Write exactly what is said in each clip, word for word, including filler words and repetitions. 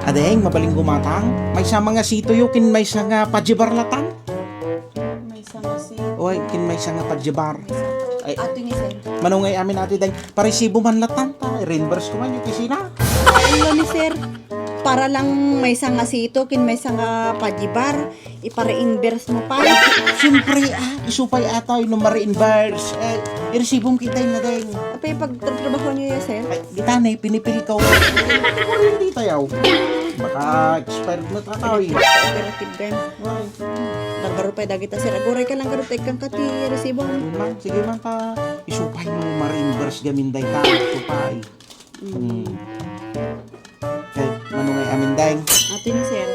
Adeng, mabalin gumatang. Maysa nga sitoyo ken maysa nga pajibar latan. Maysa nga sito. Oy, ken maysa nga pajibar. Ay. Ato ni sir. Mano nga amin ato, deng? Paresibo man latan ta. Reimburse ko man iti sina. Ano ni sir? Para lang maysa nga sito ken maysa nga pajibar. Ipare-inverse mo pa. Siyempre, ah, isu pay ata, no, ma-reimburse. Eh, iresibom kita na, deng. Apay pagtrabaho niyo ya, sir? Ay, di ta na, pinipil ko. Kuryente tayo. Baka expired na tayo, eh. Operative game. Ay. Barbaro pay dagita, sir. Aguray ka lang garud, kang kati, resibo. Yun man, sige man ta. Isu pay mo ma-reimburse gamin dayta. Isu pay. Mm. Hmm. Kay, mano nga amin, deng? Ato ni sir,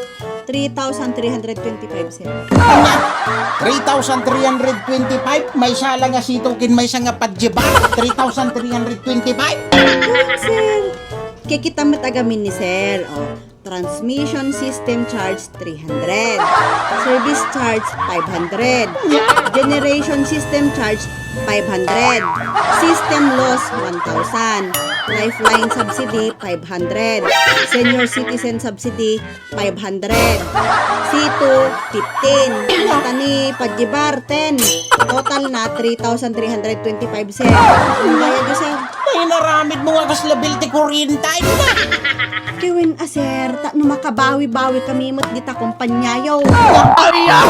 three thousand three hundred twenty-five, sir. Three thousand three hundred twenty-five? Maysa lang nga sito ken maysa nga pajibar. Three thousand three hundred twenty-five? Sir, kikita met agamin ni sir. Oh, transmission system charge three hundred. Service charge, five hundred. Generation system charge, five hundred. System loss, one thousand. Lifeline subsidy, five hundred. Senior citizen subsidy, five hundred. Sito, fifteen. Tani, pajibar, ten. Total na, three thousand three hundred twenty-five, sir. Ang bayad niyo, sir? Ay, naramid mo nga kasla bill ti kuryente, ay na! Kiwin a, sir, ta no makabawi-bawi kami met dita kumpaniayo. Ay, ah!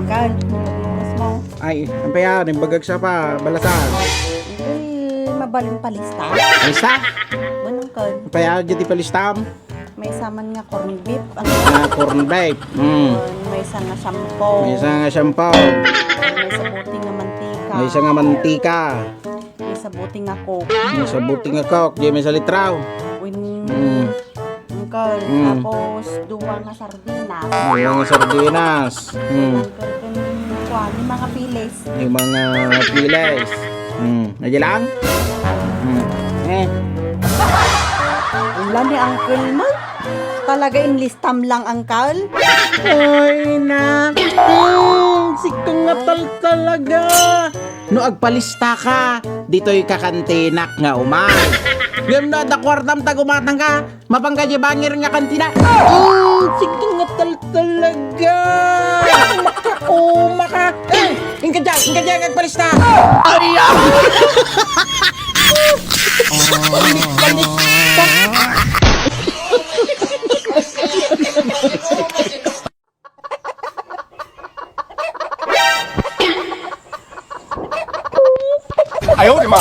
Uncle, business mo. Ay, ang paya, imbagak sa pa, balasan. Uncle, mabalin palista. Palista? Ano, uncle? Ang paya, dyan ti palistam? Maysa man nga corn beef. Ano? Ah, corn beef. Mm. Maysa nga shampoo. Maysa nga shampoo. Maysa bote nga mantika. Maysa nga mantika. Maysa bote nga Coke. Maysa bote nga Coke. Di maysa litraw. Win-, Mm. Uncle, Mm. Tapos, dua nga sardinas. Dua nga sardinas. Mm. Uncle, kun, kuan, yung mga pilis. Yung mga pilis. Mm. Nadya lang? Mm. Eh. Wala ni uncle mo. Talaga inlistam lang, uncle. Ay, na. Mm, sika nga tal-, talaga. No agpalista ka, ditoy kakantinak nga umay. Ngem no adda kuartam ta gumatang ka, mapangka di bangir nga kantina. Oh, sige nga tal-, talaga. Makauma ka. Eh, inka dyan, inka dyan, agpalista. Ay, ah! Balik, balik. Ayaw, di ma.